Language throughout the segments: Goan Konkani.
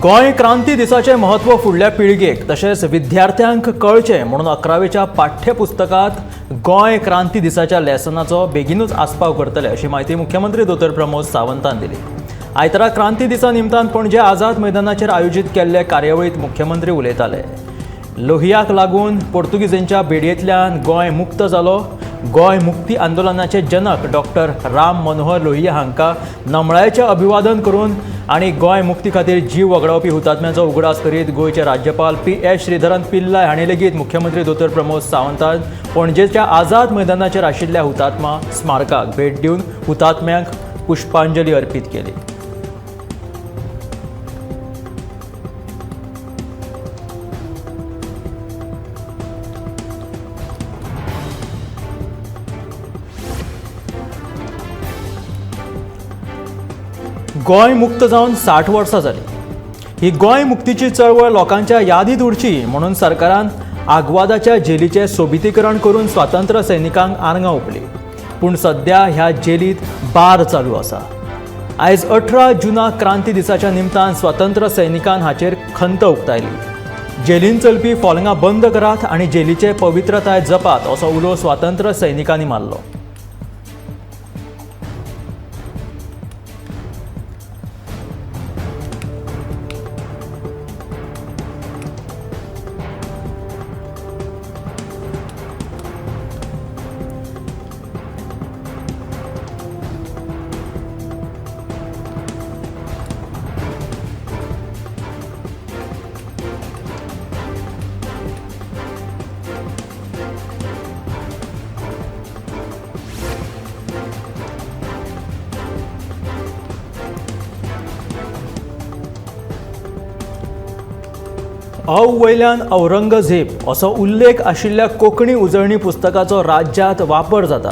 गोंय क्रांती दिसाचें म्हत्व फुडल्या पिळगेक तशेंच विद्यार्थ्यांक कळचें म्हणून 11वेच्या पाठ्यपुस्तकांत गोंय क्रांती दिसाच्या लेसनाचो बेगीनूच आस्पाव करतले अशी म्हायती मुख्यमंत्री दोतोर प्रमोद सावंतान दिली. आयतारा क्रांती दिसा निमतान पणजे आझाद मैदानाचेर आयोजीत केल्ले कार्यावळींत मुख्यमंत्री उलयताले. लोहियाक लागून पोर्तुगीजांच्या बेडयेंतल्यान गोंय मुक्त जालो. गोंय मुक्ती आंदोलनाचे जनक डॉक्टर राम मनोहर लोहिया हांकां नमळायेचें अभिवादन करून आनी गोंय मुक्ती खातीर जीव वगडावपी हुतात्म्यांचो उगडास करीत गोंयचे राज्यपाल पी.एस. श्रीधरन पिल्लय हांणी लेगीत मुख्यमंत्री दोतोर प्रमोद सावंतान पणजेच्या आझाद मैदानाचेर आशिल्ल्या हुतात्मा स्मारकाक भेट दिवन हुतात्म्यांक पुष्पांजली अर्पीत केली. गोंय मुक्त जावन 60 वर्सां जाली. ही गोंय मुक्तीची चळवळ लोकांच्या यादीत उरची म्हणून सरकारान आग्वादाच्या जेलीचें सोबितीकरण करून स्वातंत्र्य सैनिकांक आर्गां ओंपली. पूण सद्या ह्या जेलीत बार चालू आसा. आयज 18 जूनाक क्रांती दिसाच्या निमतान स्वातंत्र्य सैनिकान हाचेर खंत उक्तायली. जेलीन चलपी फोलंगां बंद करात आनी जेलीचे पवित्रताय जपात असो उलो स्वातंत्र्य सैनिकांनी मारलो. अवयल्यान औरंगझेब असो उल्लेख आशिल्ल्या कोंकणी उजळणी पुस्तकाचो राज्यांत वापर जाता.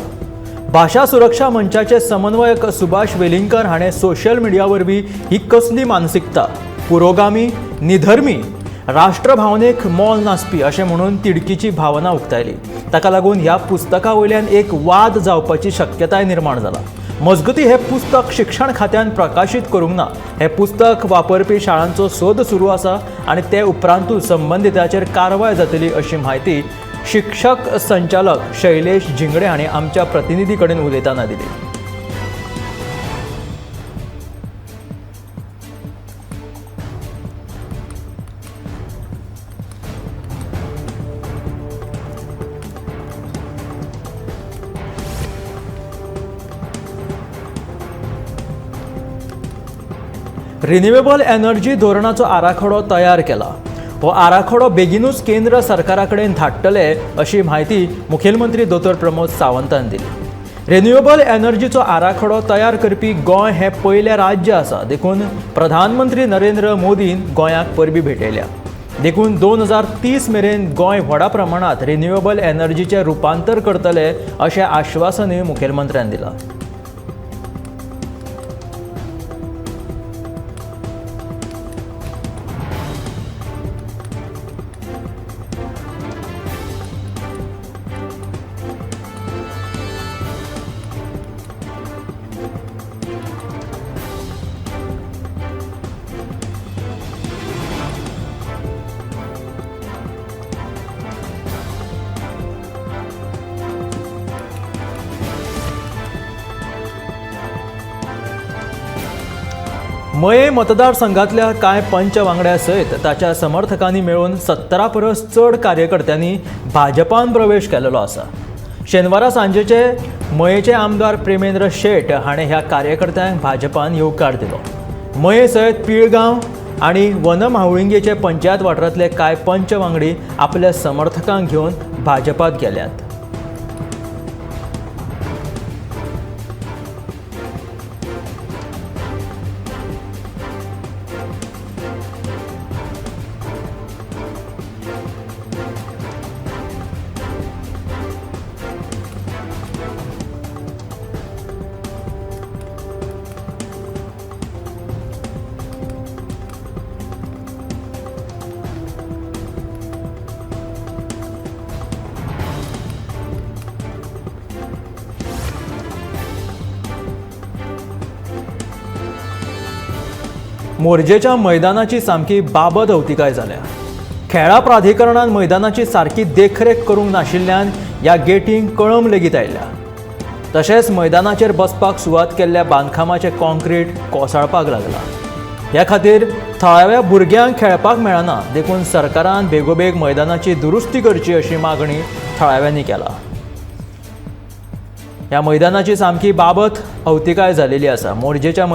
भाशा सुरक्षा मंचाचे समन्वयक सुभाष वेलिंगकर हाणें सोशल मिडिया वरवीं ही कसली मानसिकता, पुरोगामी, निधर्मी, राष्ट्रभावनेक मोल नासपी अशें म्हणून तिडकीची भावना उक्तायली. ताका लागून ह्या पुस्तका वयल्यान एक वाद जावपाची शक्यताय निर्माण जाला. मजगती हे पुस्तक शिक्षण खात्यान प्रकाशीत करूंक ना. हे पुस्तक वापरपी शाळांचो सोद सुरू आसा आनी ते उपरांतूच संबंदिताचेर कारवाय जातली अशी म्हायती शिक्षक संचालक शैलेश झिंगडे हांणी आमच्या प्रतिनिधी कडेन उलयतना दिली. रिन्युएबल एनर्जी धोरणाचो आराखडो तयार केला. हो आराखडो बेगीनूच केंद्र सरकारा कडेन धाडटले अशी म्हायती मुखेलमंत्री दोतोर प्रमोद सावंतान दिली. रिन्युएबल एनर्जीचो आराखडो तयार करपी गोंय हें पयलें राज्य आसा, देखून प्रधानमंत्री नरेंद्र मोदीन गोंयाक परबी भेटयल्या. देखून 2030 मेरेन गोंय व्हडा प्रमाणांत रिन्युएबल एनर्जीचें रुपांतर करतले अशें आश्वासनूय मुखेलमंत्र्यान दिलां. मये मतदारसंघातल्या कांय पंच वांगड्या सयत ताच्या समर्थकांनी मेळून 70 परस चड कार्यकर्त्यांनी भाजपान प्रवेश केलेलो आसा. शेनवारा सांजेचे मयेचे आमदार प्रेमेंद्र शेट हाणें ह्या कार्यकर्त्यांक भाजपान येवकार दिलो. मये सयत पिळगांव आनी वनम्हावळिंगेचे पंचायत वाठारांतले कांय पंच वांगडी आपल्या समर्थकांक घेवन भाजपात गेल्यात. मोरजेच्या मैदानाची सामकी बाबत अवतिकाय जाल्या. खेळां प्राधिकरणान मैदानाची सारकी देखरेख करूंक नाशिल्ल्यान ह्या गेटींक कळम लेगीत आयल्या. तशेंच मैदानाचेर बसपाक सुवात केल्ल्या बांदकामाचें कॉन्क्रीट कोसळपाक लागला. ह्या खातीर थळाव्या भुरग्यांक खेळपाक मेळना, देखून सरकारान बेगोबेग मैदानाची दुरुस्ती करची अशी मागणी थळाव्यांनी केला. ह्या मैदानाची सामकी बाबत अवतिकाय जालेली आसा. मोरजेच्या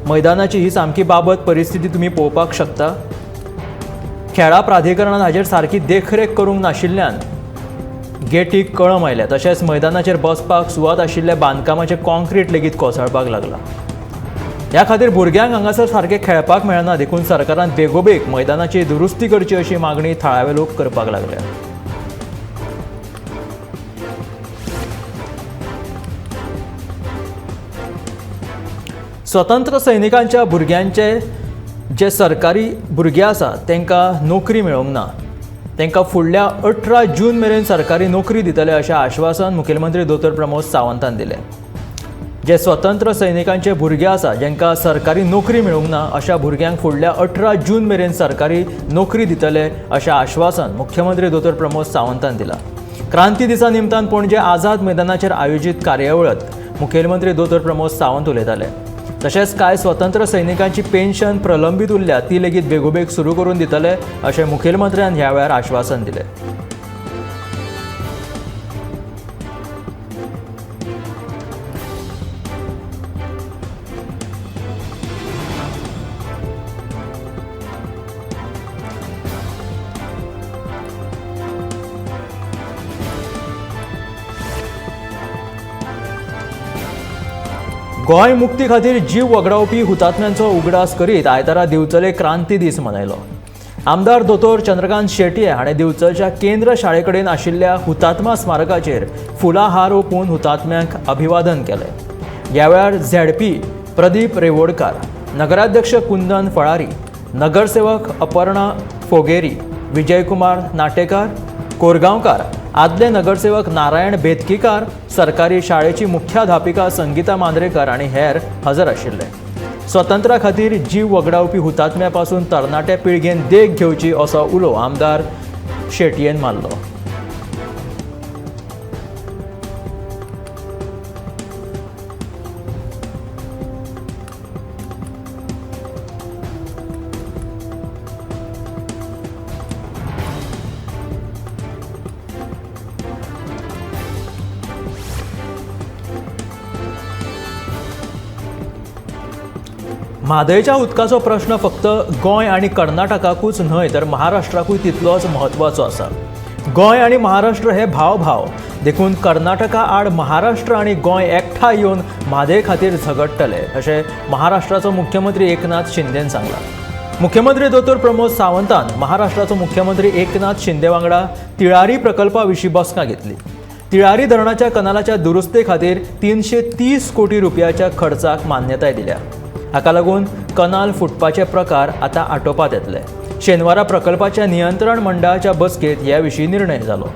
मैदानाची ही सामकी बाबत परिस्थिती तुमी पळोवपाक शकता. खेळां प्राधिकरणान हाजेर सारकी देखरेख करूंक नाशिल्ल्यान गेटीक कळम आयल्या. तशेंच मैदानाचेर बसपाक सुवात आशिल्ल्या बांदकामाचें कॉन्क्रीट लेगीत कोसळपाक लागला. ह्या खातीर भुरग्यांक हांगासर सारकें खेळपाक मेळना, देखून सरकारान बेगोबेग मैदानाची दुरुस्ती करची अशी मागणी थळावे लोक करपाक लागल्या. स्वतंत्र सैनिकांच्या भुरग्यांचे जे सरकारी भुरगे आसा तांकां नोकरी मेळोंक ना, तांकां फुडल्या 18 जून मेरेन सरकारी नोकरी दितले अशें आश्वासन मुखेलमंत्री दोतोर प्रमोद सावंतान दिलें. जे स्वतंत्र सैनिकांचे भुरगे आसा जांकां सरकारी नोकरी मेळूंक ना अशा भुरग्यांक फुडल्या 18 जून मेरेन सरकारी नोकरी दितले अशें आश्वासन मुख्यमंत्री दोतोर प्रमोद सावंतान दिलां. क्रांती दिसा निमतान पणजे आझाद मैदानाचेर आयोजीत कार्यावळींत मुखेलमंत्री दोतोर प्रमोद सावंत उलयताले. तशेंच कांय स्वतंत्र सैनिकांची पेन्शन प्रलंबीत उरल्या ती लेगीत बेगोबेग सुरू करून दितले अशें मुखेलमंत्र्यान ह्या वेळार आश्वासन दिलें. गोंय मुक्ती खातीर जीव वगडावपी हुतात्म्यांचो उगडास करीत आयतारा दिवचले क्रांती दीस मनयलो. आमदार दोतोर चंद्रकांत शेटये हाणें दिवचलच्या केंद्र शाळे कडेन आशिल्ल्या हुतात्मा स्मारकाचेर फुलां हार ओंपून हुतात्म्यांक अभिवादन केलें. ह्या वेळार झेडपी प्रदीप रेवोडकार, नगराध्यक्ष कुंदन फळारी, नगरसेवक अपर्णा फोगेरी, विजयकुमार नाटेकार कोरगांवकार, आदले नगरसेवक नारायण बेतकीकार, सरकारी शाळेची मुख्याध्यापिका संगीता मांद्रेकर आनी हेर हजर आशिल्ले. स्वतंत्रा खातीर जीव वगडावपी हुतात्म्या पासून तरणाट्या पिळगेन देख घेवची असो उलो आमदार शेटयेन मारलो. म्हादयच्या उदकाचो प्रश्न फक्त गोंय आनी कर्नाटकाकूच न्हय तर महाराष्ट्राकूय तितलोच म्हत्वाचो आसा. गोंय आनी महाराष्ट्र हे भाव भाव, देखून कर्नाटका आड महाराष्ट्र आनी गोंय एकठांय येवन म्हादय खातीर झगडटले अशें महाराष्ट्राचो मुख्यमंत्री एकनाथ शिंदेन सांगलां. मुख्यमंत्री दोतोर प्रमोद सावंतान महाराष्ट्राचो मुख्यमंत्री एकनाथ शिंदे वांगडा तिळारी प्रकल्पा विशीं बसका घेतली. तिळारी धरणाच्या कनालाच्या दुरुस्ते खातीर 330 कोटी रुपयाच्या खर्चाक मान्यताय दिल्या. हाका लागून कनाल फुटपाचे प्रकार आतां आटोवपात येतले. शेनवारा प्रकल्पाच्या नियंत्रण मंडळाच्या बसकेंत ह्या विशीं निर्णय जालो.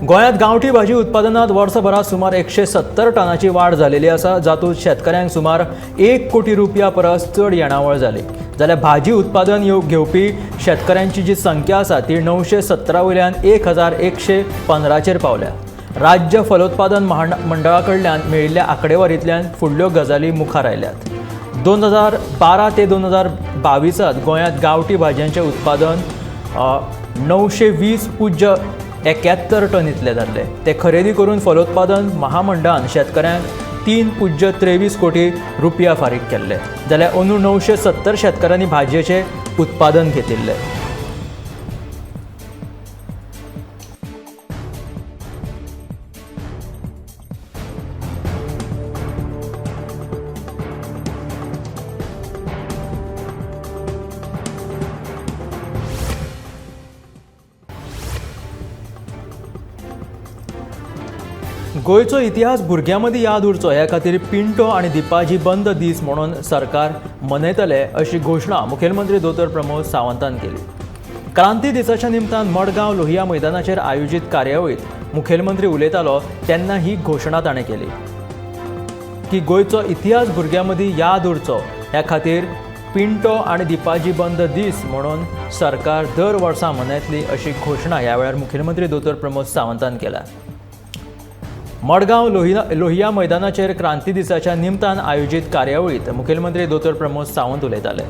गोंयांत गांवठी भाजी उत्पादनात वर्सभरात सुमार 170 टनाची वाड जालेली आसा, जातूंत शेतकऱ्यांक सुमार 1 कोटी रुपया परस चड येणावळ जाली. जाल्यार भाजी उत्पादन घेवपी शेतकऱ्यांची जी संख्या आसा ती 917 वयल्यान 1115चेर पावल्या. राज्य फलोत्पादन मंडळा कडल्यान मेळिल्ल्या आंकडेवारींतल्यान फुडल्यो गजाली मुखार आयल्यात. 2012 ते 2022 गोंयांत गांवठी भाजयांचें उत्पादन 920.71 टन इतले जाल्ले. ते खरेदी करून फलोत्पादन महामंडळान शेतकऱ्यांक 3.23 कोटी रुपया फारीक केल्ले. जाल्यार अंदू 970 शेतकऱ्यांनी भाजयेचें उत्पादन घेतिल्लें. गोंयचो इतिहास भुरग्यां मदीं याद उरचो ह्या खातीर पिंटो आनी दीपाजी बंद दीस म्हणून सरकार मनयतले अशी घोशणा मुखेलमंत्री दोतोर प्रमोद सावंतान केली. क्रांती दिसाच्या निमतान मडगांव लोहिया मैदानाचेर आयोजीत कार्यावळींत मुखेलमंत्री उलयतालो तेन्ना ही घोशणा ताणें केली की गोंयचो इतिहास भुरग्यां मदीं याद उरचो ह्या खातीर पिंटो आनी दीपाजी बंद दीस म्हणून सरकार दर वर्सा मनयतली अशी घोशणा ह्या वेळार मुखेलमंत्री दोतोर प्रमोद सावंतान केल्या. मडगांव लोहिया मैदानाचेर क्रांती दिसाच्या निमतान आयोजीत कार्यावळींत मुखेलमंत्री दोतोर प्रमोद सावंत उलयताले.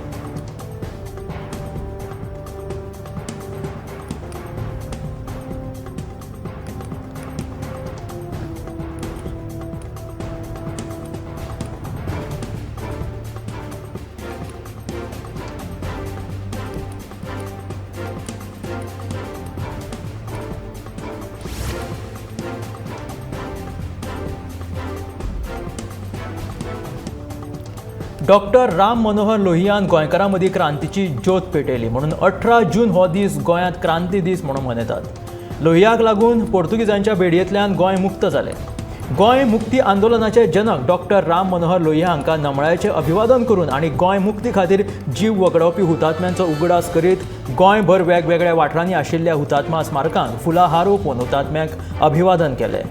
डॉक्टर राम मनोहर लोहियान गोंयकारां मदीं क्रांतीची ज्योत पेटयली म्हणून 18 जून हो दीस गोंयांत क्रांती दीस म्हणून मनयतात. लोहियाक लागून पोर्तुगीजांच्या बेडयेंतल्यान गोंय मुक्त जालें. गोंय मुक्ती आंदोलनाचे जनक डॉक्टर राम मनोहर लोहिया हांकां नमळायेचें अभिवादन करून आनी गोंय मुक्ती खातीर जीव वगडावपी हुतात्म्यांचो उगडास करीत गोंयभर वेगवेगळ्या वाठारांनी आशिल्ल्या हुतात्मा स्मारकांक फुलां हार ओंपून हुतात्म्यांक अभिवादन केलें.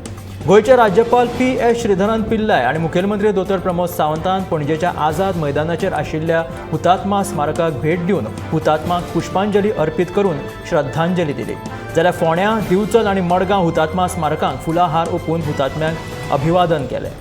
गोंयचे राज्यपाल पी.एस. श्रीधरन पिल्लय आनी मुखेलमंत्री दोतोर प्रमोद सावंतान पणजेच्या आझाद मैदानाचेर आशिल्ल्या हुतात्मा स्मारकाक भेट दिवन हुतात्माक पुष्पांजली अर्पित करून श्रद्धांजली दिली. जाल्यार फोंड्या, दिवचल आनी मडगांव हुतात्मा स्मारकांक फुलां हार ओंपून हुतात्म्यांक अभिवादन केलें.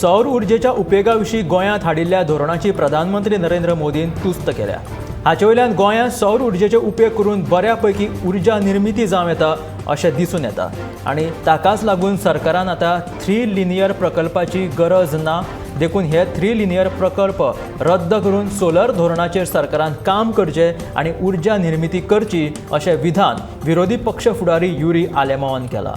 सौर ऊर्जेच्या उपेगा विशीं गोंयांत हाडिल्ल्या धोरणाची प्रधानमंत्री नरेंद्र मोदीन तुस्त केल्या. हाचे वयल्यान गोंयांत सौर ऊर्जेचे उपेग करून बऱ्या पैकी ऊर्जा निर्मिती जावं येता अशें दिसून येता आनी ताकाच लागून सरकारान आतां 3 लिनियर प्रकल्पाची गरज ना, देखून हे 3 लिनियर प्रकल्प रद्द करून सोलर धोरणाचेर सरकारान काम करचें आनी ऊर्जा निर्मिती करची अशें विधान विरोधी पक्ष फुडारी युरी आलेमावान केलां.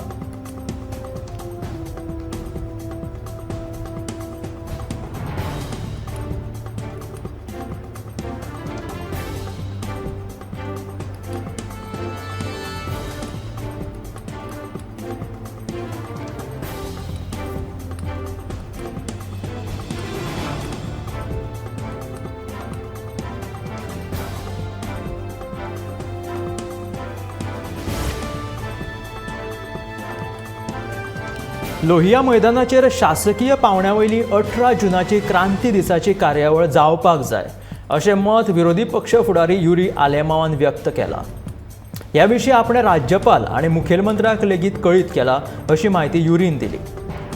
लोहिया मैदानाचेर शासकीय पावंड्या वयली 18 जुनाची क्रांती दिसाची कार्यावळ जावपाक जाय अशें मत विरोधी पक्ष फुडारी युरी आलेमावान व्यक्त केलां. ह्या विशीं आपणें राज्यपाल आनी मुखेलमंत्र्याक लेगीत कळीत केलां अशी म्हायती युरीन दिली.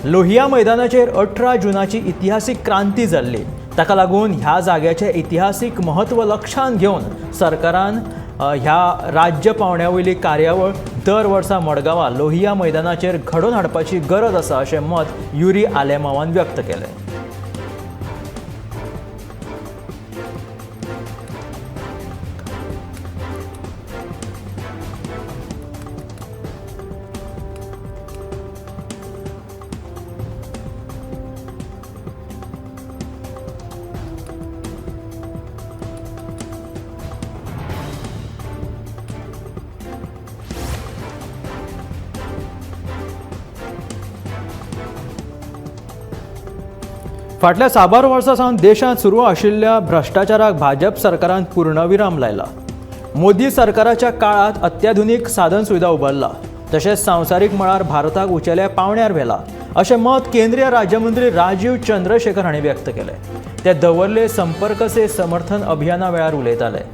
लोहिया मैदानाचेर 18 जुनाची इतिहासीक क्रांती जाल्ली, ताका लागून ह्या जाग्याचें इतिहासीक म्हत्व लक्षांत घेवन सरकारान ह्या राज्य पावंड्या वयली कार्यावळ दर वर्सा मडगांवां लोहिया मैदानाचेर घडोवन हाडपाची गरज आसा अशें मत युरी आलेमावान व्यक्त केलें. फाटल्या साबार वर्सां सावन देशांत सुरू आशिल्ल्या भ्रश्टाचाराक भाजप सरकारान पूर्णविराम लायला. मोदी सरकाराच्या काळांत अत्याधुनीक साधन सुविधा उबारला, तशेंच संवसारीक मळार भारताक उंचेल्या पावंड्यार व्हेला अशें मत केंद्रीय राज्यमंत्री राजीव चंद्रशेखर हांणी व्यक्त केलें. ते दवर्ले संपर्क से समर्थन अभियाना वेळार उलयताले.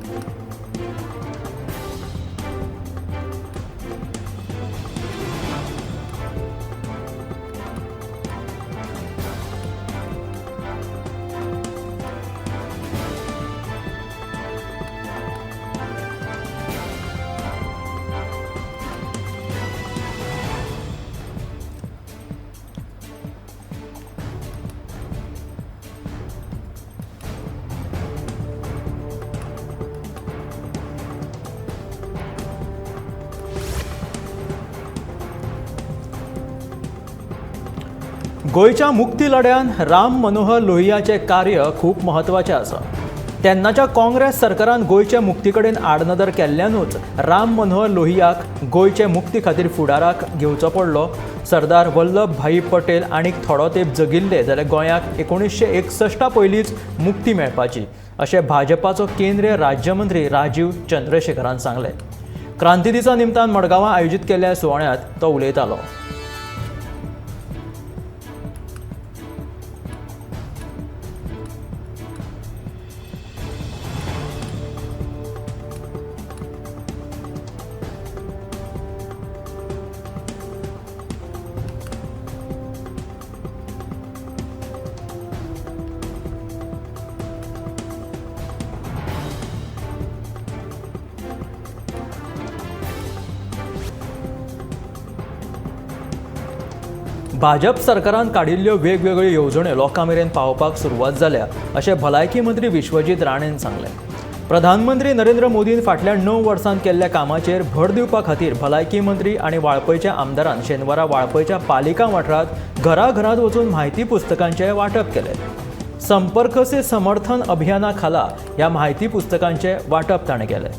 गोंयच्या मुक्ती लढ्यान राम मनोहर लोहियाचें कार्य खूब म्हत्वाचें आसा. तेन्नाच्या काँग्रेस सरकारान गोंयचे मुक्ती कडेन आडनदर केल्ल्यानूच राम मनोहर लोहियाक गोंयचे मुक्ती खातीर फुडाराक घेवचो पडलो. सरदार वल्लभ भाई पटेल आनीक थोडो तेंप जगिल्ले जाल्यार गोंयाक 1961 पयलींच मुक्ती मेळपाची अशें भाजपाचो केंद्रीय राज्यमंत्री राजीव चंद्रशेखरान सांगलें. क्रांती दिसा निमतान मडगांवां आयोजीत केल्ल्या सुवाळ्यांत तो उलयतालो. भाजप सरकारान काडिल्ल्यो वेगवेगळ्यो येवजण्यो लोकां मेरेन पावोवपाक सुरवात जाल्या अशें भलायकी मंत्री विश्वजीत राणेन सांगलें. प्रधानमंत्री नरेंद्र मोदीन फाटल्या 9 वर्सांत केल्ल्या कामाचेर भर दिवपा खातीर भलायकी मंत्री आनी वाळपयच्या आमदारान शेनवारा वाळपयच्या पालिका वाठारांत घराघरांत वचून म्हायती पुस्तकांचें वांटप केलें. संपर्क से समर्थन अभियाना खाला ह्या म्हायती पुस्तकांचें वांटप ताणें केलें.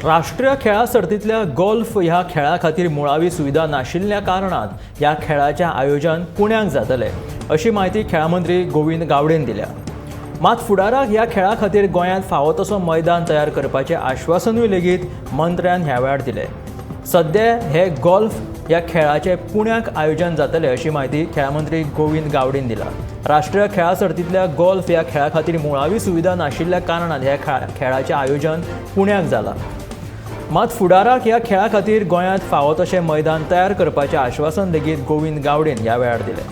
राष्ट्रीय खेळां सर्तींतल्या गोल्फ ह्या खेळा खातीर मुळावी सुविधा नाशिल्ल्या कारणान ह्या खेळाचें आयोजन पुण्याक जातलें अशी म्हायती खेळां मंत्री गोविंद गावडेन दिल्या. मात फुडाराक ह्या खेळा खातीर गोंयांत फावो तसो मैदान तयार करपाचें आश्वासनूय लेगीत मंत्र्यान ह्या वेळार दिलें. सद्या हे गोल्फ ह्या खेळाचें पुण्याक आयोजन जातलें अशी म्हायती खेळां मंत्री गोविंद गावडेन दिला. राष्ट्रीय खेळां सर्तींतल्या गोल्फ ह्या खेळा खातीर मुळावी सुविधा नाशिल्ल्या कारणान ह्या खेळाचें आयोजन पुण्याक जालां. मात फुडाराक ह्या खेळा खातीर गोंयांत फावो तशें मैदान तयार करपाचें आश्वासन लेगीत गोविंद गावडेन ह्या वेळार दिलें.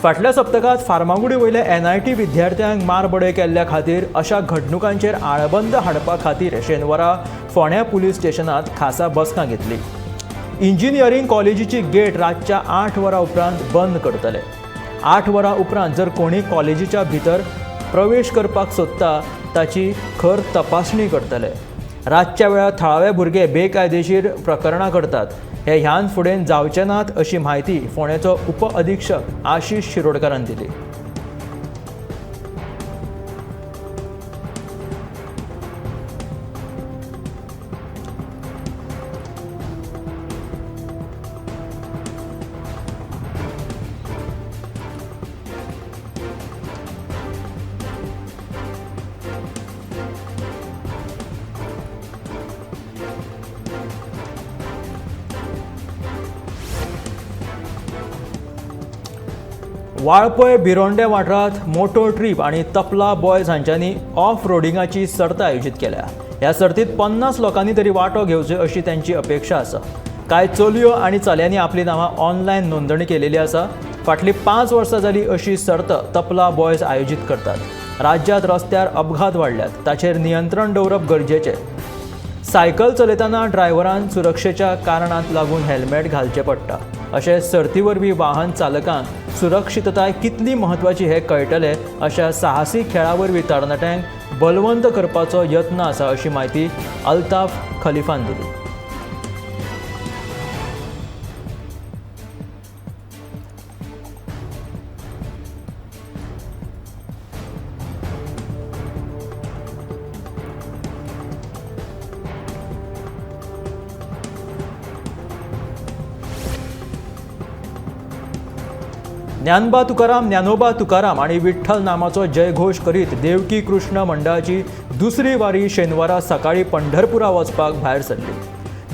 फाटल्या सप्तकांत फार्मागुडी वयल्या NIT विद्यार्थ्यांक मारबडय केल्ल्या खातीर अशा घडणुकांचेर आळबंद हाडपा खातीर शेनवारा फोंड्या पुलीस स्टेशनांत खासा बसका घेतली. इंजिनियरींग कॉलेजीची गेट रातच्या 8 वरां उपरांत बंद करतले. 8 वरां उपरांत जर कोणी कॉलेजीच्या भितर प्रवेश करपाक सोदता ताची खर तपासणी करतले. रातच्या वेळार थळावे भुरगे बेकायदेशीर प्रकरणां करतात हे ह्यान फुडें जावचे नात अशी म्हायती फोंड्याचो उप अधीक्षक आशिष शिरोडकारान दिली. वाळपय भिरोंडे वाठारांत मोटो ट्रीप आनी तपला बॉयज हांच्यांनी ऑफ रोडिंगाची सर्त आयोजीत केल्या. ह्या सर्तीत 50 लोकांनी तरी वांटो घेवचो अशी तांची अपेक्षा आसा. कांय चलयो आनी चल्यांनी आपली नांवां ऑनलायन नोंदणी केलेली आसा. फाटलीं 5 वर्सां जाली अशी सर्त तपला बॉयज आयोजीत करतात. राज्यांत रस्त्यार अपघात वाडल्यात, ताचेर नियंत्रण दवरप गरजेचें. सायकल चलयतना ड्रायव्हरान सुरक्षेच्या कारणाक लागून हेल्मेट घालचें पडटा. अशें सर्ती वरवीं वाहन चालकांक सुरक्षितताय कितली म्हत्वाची हें कळटलें. अशा साहसी खेळा वरवीं तरणाट्यांक बलवंत करपाचो यत्न आसा अशी म्हायती अल्ताफ खलिफान दिली. ज्ञानबा तुकाराम, ज्ञानोबा तुकाराम आनी विठ्ठल नामाचो जयघोश करीत देवकी कृष्ण मंडळाची दुसरी वारी शेनवारा सकाळी पंढरपुरा वचपाक भायर सरली.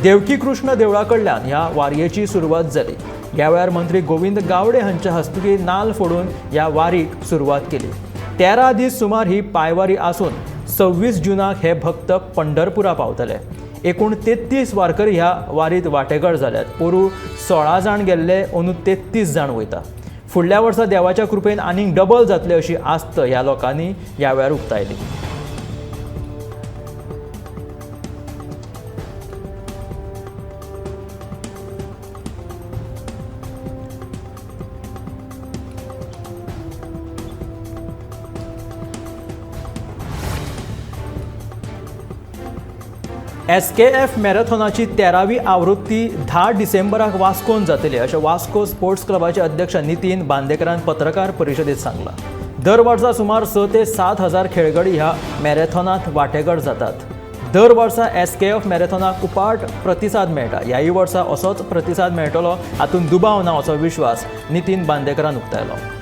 देवकी कृष्ण देवळा कडल्यान ह्या वारयेची सुरवात जाली. ह्या वेळार मंत्री गोविंद गावडे हांच्या हस्तुकीं नाल फोडून ह्या वारीक सुरवात केली. 13 दीस सुमार ही पायवारी आसून 26 जूनाक हे भक्त पंढरपुरा पावतले. एकूण 33 वारकरी ह्या वारीत वांटेकार जाल्यात. पोरू 16 जाण गेल्ले, अंदू 33 जाण वयता. फुडल्या वर्सा देवाच्या कृपेन आनीक डबल जातले अशी आस्त ह्या लोकांनी ह्या वेळार उक्तायली. एसकेएफ मॅरेथॉनाची 13वी आवृत्ती 10 डिसेंबराक वास्कोन जातली अशें वास्को स्पोर्ट्स क्लबाचे अध्यक्ष नितीन बांदेकरान पत्रकार परिशदेत सांगलां. दर वर्सा सुमार 6 ते 7 हजार खेळगडी ह्या मॅरेथॉनांत वांटेकार जातात. दर वर्सा एसकेएफ मॅरेथॉनाक उपाट प्रतिसाद मेळटा. ह्याय वर्सा असोच प्रतिसाद मेळटलो हातूंत दुबाव ना असो विश्वास नितीन बांदेकरान उक्तायलो.